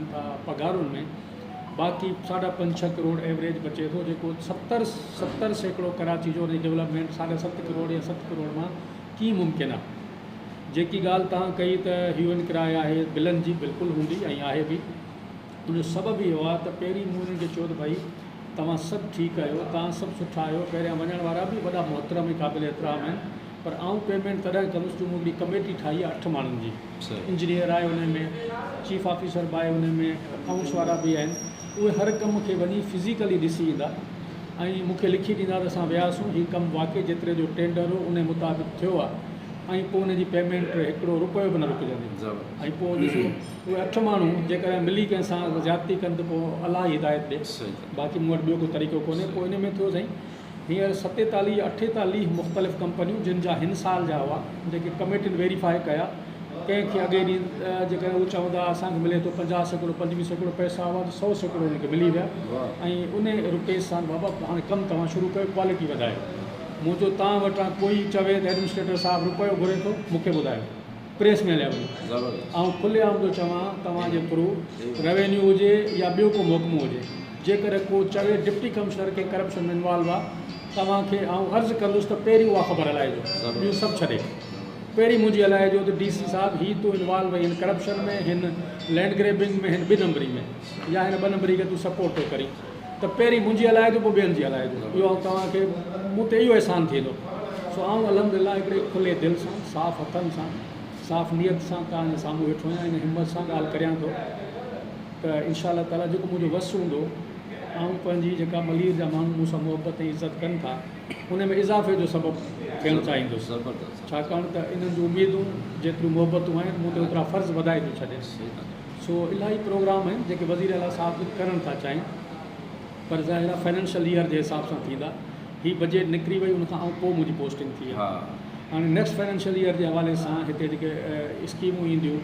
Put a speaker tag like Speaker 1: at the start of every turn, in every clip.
Speaker 1: ٿين ٿا پگهارن ۾، باقي ساڍا پنج ڇهه ڪروڙ ايوريج بچي ٿو جيڪو 70% ڪراچي جو ان جي ڊولپمينٽ ساڍا ست ڪروڙ يا 7 ڪروڙ مان ڪيئن ممڪن آهي. جيڪي ڳالهه توهان ڪئي ته هيو ان ڪراء آهي بلن جي بلڪل هوندي ۽ آهي به. ان جو سبب اهو آهي ته پهرين مون انهن کي چيو ته ڀائي توهان سڀ ٺيڪ آهيو، توهان سڀ سٺا آهيو، پهريان وڃڻ وارا به وڏا محترم ۽ قابل احترام آهن پر آئون پيمينٽ تڏهن ڪندس جو مون هڪڙي ڪميٽي ٺاهي آهي اٺ ماڻهن جي، انجنيئر آهي ان ۾، چيف آفيسر به آهي ان ۾، اڪائونٽس وارا به آهن، اهي هر ڪم کي وڃي فزيڪلي ڏسي ايندا ۽ مون کي لکي ڏيندا ته اسان وياسون هي ڪم واقعي جيتري جو ٽينڊر هو ان مطابق ٿيو آهي ۽ پوء ان جي پيمينٽ هڪڙو روپيو به نه رڪجندي ۽ پوء ڏسو اهي اٺ ماڻهو جيڪڏهن ملي ڪنهن سان زيادتي ڪن ته پوء الله ئي هدايت ڏي باقي مون وٽ ٻيو ڪو طريقو ڪونهي. پوء ان ۾ ٿيو سائين هينئر 47 48 مختلف ڪمپنيون جن جا هن سال جا هئا جيڪي ڪميٽين ويريفائي ڪيا ڪنهن کي اڳئين ڏينهن جيڪڏهن هو چوندا اسان کي ملي ٿو 50% 25% پئسا هئا ته 100% انهن کي ملي ويا ۽ ان روپيز سان بابا هاڻي ڪم توهان شروع ڪيو ڪوالٽي وڌايو منهنجو توهان وٽان ڪوئي چوي ته ايڊمنسٽريٽر صاحب روپيو گهري ٿو مون کي ٻڌايو پريس ۾ هليا وڃو. آئون کلي عام ٿو چوان توهان جي ٿرو روينيو هجي يا ٻيو ڪو محڪمو هجي جيڪڏهن ڪو چوي ڊپٽي ڪمشنر ڪنهن ڪرپشن ۾ انوالو آ توهان کي آئون عرض ڪندس ته پهرين اها خبر هلائجو ٻيون سڀ ڇڏي پهرين منهنجي هلائجو ته ڊي سي صاحب هي تون انوالو آهين هن ڪرپشن ۾ هن لينڊ گريبنگ ۾ هن ٻه نمبري ۾ يا هن ٻه نمبري کي تون سپورٽ ٿو ڪرين ته پهرين منهنجي هلائجو پوء ٻين جي هلائجو اهو آئون توهان کي مون تي اهو احسان ٿيندو سو آئون الحمد لله هڪڙي کلي دل سان صاف هٿن سان صاف نيت سان توهان جي سامهون ويٺو آهيان ان همت سان ڳالهه ڪريان ٿو ته انشاء الله تعالي جيڪو منهنجو وس هوندو آئون پنهنجي جيڪا ملير جا ماڻهو مون سان محبت ۽ عزت ڪن ٿا ان ۾ اضافي جو سبب ٿيڻ چاهيندس ڇاڪاڻ ته انهن جون اميدون جيتريون محبتون آهن مون تي اوترا فرض وڌائي ٿيون ڇڏين. سو الاهي پروگرام آهن جيڪي وزير اعليٰ صاحب به ڪرڻ ٿا چاهين پر ظاهر آهي فنانشل ايئر جي حساب سان ٿيندا. هي بجيٽ نڪري وئي ان کان آئون پوء منهنجي پوسٽنگ ٿي آهي. هاڻي نيڪسٽ فنانشل ايئر جي حوالي سان هتي جيڪي اسڪيمون اينديون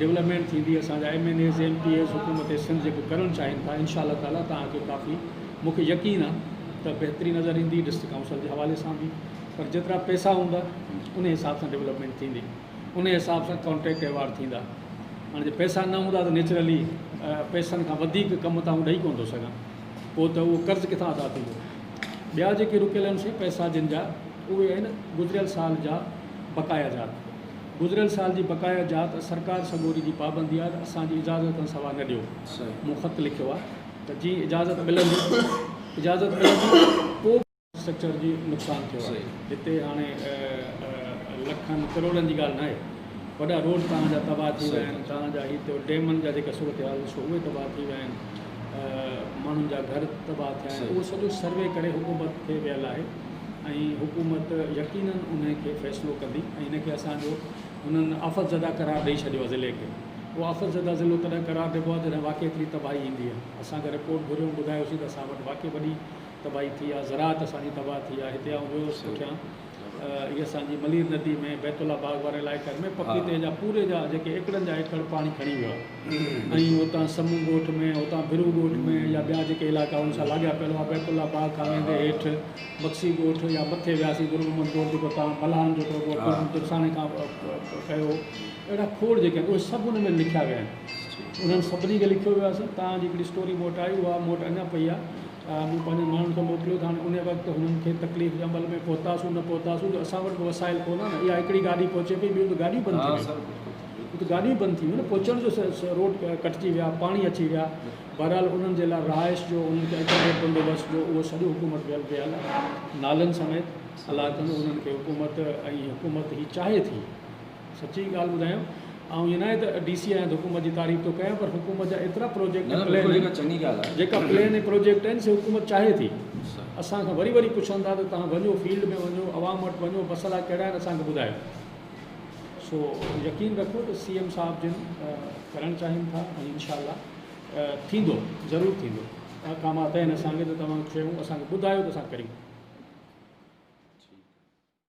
Speaker 1: ڊولپمينٽ ٿيندي اسان جا M N As M P As حڪومت سنڌ جيڪو ڪرڻ چاهين ٿا انشاء الله تعاليٰ توهان کي ڪافي مون کي يقين آهي ته بهتري نظر ايندي ڊسٽرڪٽ ڪائونسل جي حوالي سان به پر جيترا پئسا هوندا ان حساب سان ڊولپمينٽ ٿيندي. انهيء حساب سان ڪانٽريڪٽ ايوارڊ ٿيندا. هاڻي جي پئسا نه هوندا ته نيچرلي پئسن کان وڌيڪ ڪم ته آئون ڏئي ڪونه ٿو سگهان. پوء ته اهو قرض ڪٿان ادا ٿيندو. ٻيا جيڪي رڪيل آهن سي پئسا جن جا اهي آهن گذريل سال جا بقايا جات. گذريل سال جي بقايا جات سرڪار سڳوري جي پابندي آهي ته اسان جي اجازت کان سوا نه ڏيو. مون خط لکيو آهي ته جي اجازت ملندي اجازت ملندي پوء. اسٽرڪچر جي نقصان ٿيو آهي هتي هاڻي لکن ڪروڙن جي ڳالهه ناهي وڏا روڊ توهان جا تباهه ٿي ويا آهن توهان جا هي ٿيو ڊيمن جا جيڪا صورتحال ڏسو اهي تباهه ٿي ويا آهن ماڻهن جا گهر تباهه ٿيا آهن اهو سڄو سروي ڪري حڪومت کي ويل آهي ۽ حڪومت يقينن ان کي فيصلو ڪندي ۽ ان کي اسانجو هنن آفت زده قرار ڏئي ڇڏيو آهي ضلعي کي اهو آفت زده ضلعو تڏهن قرار ڏبو آهي جڏهن واقعي ايتري تباهي ايندي آهي اسان کي رپورٽ گهريو ٻڌايوسين ته اسان وٽ واقعي وڏي تباهي ٿي آ، زراعت اسان جي تباهه ٿي آ، هتي آئون ويو هوس پٺيان هي اسان جي ملير ندي ۾ بيت الله باغ واري علائقن ۾ پپيتي جا پوري جا جيڪي ايڪڙن جا ايڪڙ پاڻي کڻي ويو آ ۽ اتان سمون ڳوٺ ۾ اتان ڀرو ڳوٺ ۾ يا ٻيا جيڪي علائقا ان سان لاڳيا پيل هئا بيت الله باغ کان ويندي هيٺ مگسي ڳوٺ يا مٿي وياسين در محمد ڳوٺ جيڪو تان ملاحن جو هڪڙو ڳوٺ درساڻي کان ڪيو اهڙا کوڙ جيڪي آهن اهي سڀ ان ۾ لکيا ويا آهن انهن سڀني کي لکيو ويو آهي سر تان جي هڪڙي اسٽوري مون وٽ آئي اها مون وٽ اڃا پئي آهي مون پنهنجن ماڻهن کي موڪليو ته هاڻي انهيء وقت هنن کي تڪليف جي عمل ۾ پهتاسون نه پهتاسون جو اسان وٽ به وسائل ڪونه نه اها هڪڙي گاڏي پهچي پئي ٻيون ته گاڏيون بند ٿي ويون اتي گاڏيون بند ٿي ويون نه پهچڻ جو روڊ ڪٽجي ويا پاڻي اچي ويا بهرحال انهن جي لاء رهائش جو انهن کي الٽرنيٽ بندوبست جو اهو سڄو حڪومت ويل ويل نالن سميت الله ڪندو انهن کي حڪومت ۽ حڪومت هي چاهي ٿي سچي ڳالهه ٻڌايان آئون ائين ناهي ته ڊي سي آهيان ته حڪومت جي تعريف ٿو ڪيان پر حڪومت جا ايترا پروجيڪٽ ۽ پلان آهن جيڪا پلان ۽ پروجيڪٽ آهن سي حڪومت چاهي ٿي اسان کان وري وري پڇن ٿا ته توهان وڃو فيلڊ ۾ وڃو عوام وٽ وڃو مسئلا ڪهڙا آهن اسان کي ٻڌايو سو يقين رکو ته سي ايم صاحب جن ڪرڻ چاهين ٿا ۽ انشاء الله ٿيندو ضرور ٿيندو احڪامات آهن اسان کي ته توهان شيون اسان کي ٻڌايو ته اسان ڪريون.